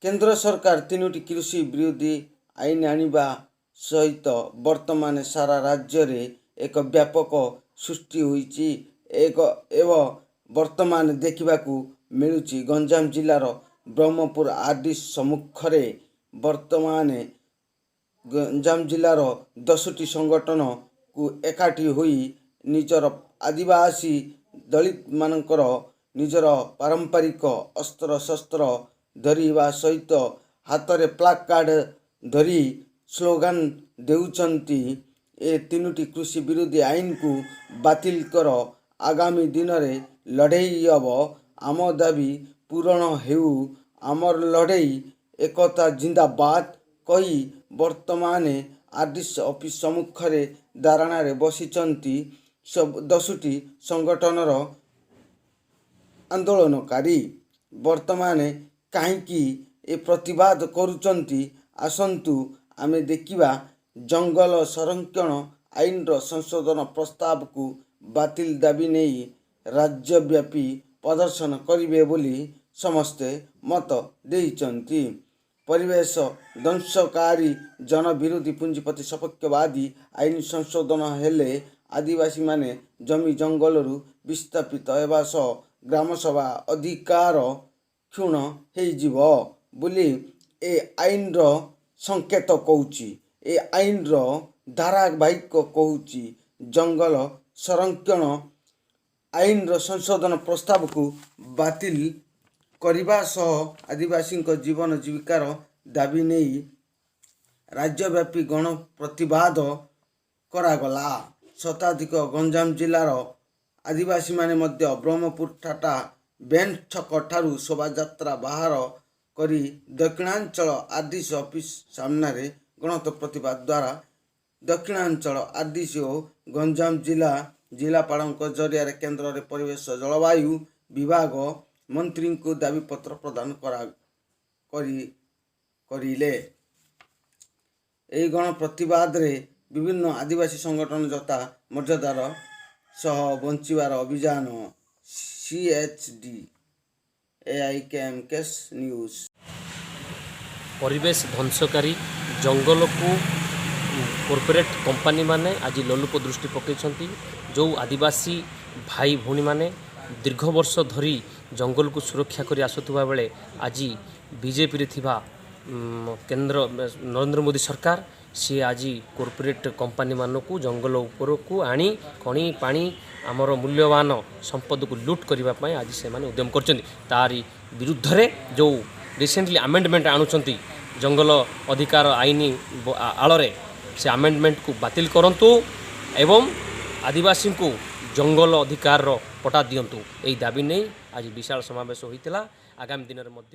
କେନ୍ଦ୍ର ସରକାର ତିନୋଟି କୃଷି ବିରୋଧୀ ଆଇନ ଆଣିବା ସହିତ ବର୍ତ୍ତମାନ ସାରା ରାଜ୍ୟରେ ଏକ ବ୍ୟାପକ ସୃଷ୍ଟି ହୋଇଛି। ଏକ ଏବଂ ବର୍ତ୍ତମାନ ଦେଖିବାକୁ ମିଳୁଛି, ଗଞ୍ଜାମ ଜିଲ୍ଲାର ବ୍ରହ୍ମପୁର ଆର୍ ଡି ସମ୍ମୁଖରେ ବର୍ତ୍ତମାନ ଗଞ୍ଜାମ ଜିଲ୍ଲାର 10ଟି ସଂଗଠନକୁ ଏକାଠି ହୋଇ ନିଜର ଆଦିବାସୀ ଦଳିତମାନଙ୍କର ନିଜର ପାରମ୍ପରିକ ଅସ୍ତ୍ରଶସ୍ତ୍ର ଧରିବା ସହିତ ହାତରେ ପ୍ଲାକାର୍ଡ଼ ଧରି ସ୍ଲୋଗାନ ଦେଉଛନ୍ତି, "ଏ ତିନୋଟି କୃଷି ବିରୋଧୀ ଆଇନକୁ ବାତିଲ କର, ଆଗାମୀ ଦିନରେ ଲଢ଼େଇ ହେବ, ଆମ ଦାବି ପୂରଣ ହେଉ, ଆମର ଲଢ଼େଇ, ଏକତା ଜିନ୍ଦାବାଦ" କହି ବର୍ତ୍ତମାନ ଆର୍ ଡି ସି ଅଫିସ ସମ୍ମୁଖରେ ଧାରଣାରେ ବସିଛନ୍ତି ସବୁ 10ଟି ସଂଗଠନର ଆନ୍ଦୋଳନକାରୀ। ବର୍ତ୍ତମାନ କାହିଁକି ଏ ପ୍ରତିବାଦ କରୁଛନ୍ତି, ଆସନ୍ତୁ ଆମେ ଦେଖିବା। ଜଙ୍ଗଲ ସଂରକ୍ଷଣ ଆଇନର ସଂଶୋଧନ ପ୍ରସ୍ତାବକୁ ବାତିଲ ଦାବି ନେଇ ରାଜ୍ୟବ୍ୟାପୀ ପ୍ରଦର୍ଶନ କରିବେ ବୋଲି ସମସ୍ତେ ମତ ଦେଇଛନ୍ତି। ପରିବେଶ ଧ୍ୱଂସକାରୀ, ଜନବିରୋଧୀ, ପୁଞ୍ଜିପତି ସପକ୍ଷବାଦୀ ଆଇନ ସଂଶୋଧନ ହେଲେ ଆଦିବାସୀମାନେ ଜମି ଜଙ୍ଗଲରୁ ବିସ୍ଥାପିତ ହେବା ସହ ଗ୍ରାମସଭା ଅଧିକାର କ୍ଷୁଣ୍ଣ ହେଇଯିବ ବୋଲି ଏ ଆଇନର ସଂକେତ କହୁଛି, ଏ ଆଇନର ଧାରାବାହିକ କହୁଛି। ଜଙ୍ଗଲ ସଂରକ୍ଷଣ ଆଇନର ସଂଶୋଧନ ପ୍ରସ୍ତାବକୁ ବାତିଲ କରିବା ସହ ଆଦିବାସୀଙ୍କ ଜୀବନ ଜୀବିକାର ଦାବି ନେଇ ରାଜ୍ୟବ୍ୟାପୀ ଗଣ ପ୍ରତିବାଦ କରାଗଲା। ଶତାଧିକ ଗଞ୍ଜାମ ଜିଲ୍ଲାର ଆଦିବାସୀମାନେ ମଧ୍ୟ ବ୍ରହ୍ମପୁର ଟାଟା ବ୍ୟାଣ୍ଡ ଛକ ଠାରୁ ଶୋଭାଯାତ୍ରା ବାହାର କରି ଦକ୍ଷିଣାଞ୍ଚଳ ଆର୍ ଡି ସି ଅଫିସ ସାମ୍ନାରେ ଗଣ ପ୍ରତିବାଦ ଦ୍ୱାରା ଦକ୍ଷିଣାଞ୍ଚଳ ଆର୍ ଡି ସି ଓ ଗଞ୍ଜାମ ଜିଲ୍ଲା ଜିଲ୍ଲାପାଳଙ୍କ ଜରିଆରେ କେନ୍ଦ୍ରରେ ପରିବେଶ ଜଳବାୟୁ ବିଭାଗ ମନ୍ତ୍ରୀଙ୍କୁ ଦାବିପତ୍ର ପ୍ରଦାନ କରା କରି କରିଲେ। ଏହି ଗଣ ପ୍ରତିବାଦରେ ବିଭିନ୍ନ ଆଦିବାସୀ ସଂଗଠନ ଯଥା ମର୍ଯ୍ୟାଦାର ସହ ବଞ୍ଚିବାର ଅଭିଯାନ, ସିଏଚ୍ ଡି, ଏଆଇକେଏମ୍କେସ୍ ନ୍ୟୁଜ୍। ପରିବେଶ ଧ୍ୱଂସକାରୀ ଜଙ୍ଗଲକୁ କର୍ପୋରେଟ୍ କମ୍ପାନୀମାନେ ଆଜି ଲୋଲୁପ ଦୃଷ୍ଟି ପକାଇଛନ୍ତି। ଯେଉଁ ଆଦିବାସୀ ଭାଇ ଭଉଣୀମାନେ ଦୀର୍ଘ ବର୍ଷ ଧରି ଜଙ୍ଗଲକୁ ସୁରକ୍ଷା କରି ଆସୁଥିବା ବେଳେ ଆଜି ବିଜେପିରେ ଥିବା କେନ୍ଦ୍ର ନରେନ୍ଦ୍ର ମୋଦି ସରକାର, ସିଏ ଆଜି କର୍ପୋରେଟ୍ କମ୍ପାନୀମାନଙ୍କୁ ଜଙ୍ଗଲ ଉପରକୁ ଆଣି ଖଣି ପାଣି ଆମର ମୂଲ୍ୟବାନ ସମ୍ପଦକୁ ଲୁଟ୍ କରିବା ପାଇଁ ଆଜି ସେମାନେ ଉଦ୍ୟମ କରିଛନ୍ତି। ତାରି ବିରୁଦ୍ଧରେ ଯେଉଁ ରିସେଣ୍ଟଲି ଆମେଣ୍ଡମେଣ୍ଟ ଆଣୁଛନ୍ତି ଜଙ୍ଗଲ ଅଧିକାର ଆଇନ ଆଳରେ, ସେ ଆମେଣ୍ଡମେଣ୍ଟକୁ ବାତିଲ କରନ୍ତୁ ଏବଂ ଆଦିବାସୀଙ୍କୁ ଜଙ୍ଗଲ ଅଧିକାରର ପଟା ଦିଅନ୍ତୁ, ଏହି ଦାବି ନେଇ ଆଜି ବିଶାଳ ସମାବେଶ ହୋଇଥିଲା। ଆଗାମୀ ଦିନରେ ମଧ୍ୟ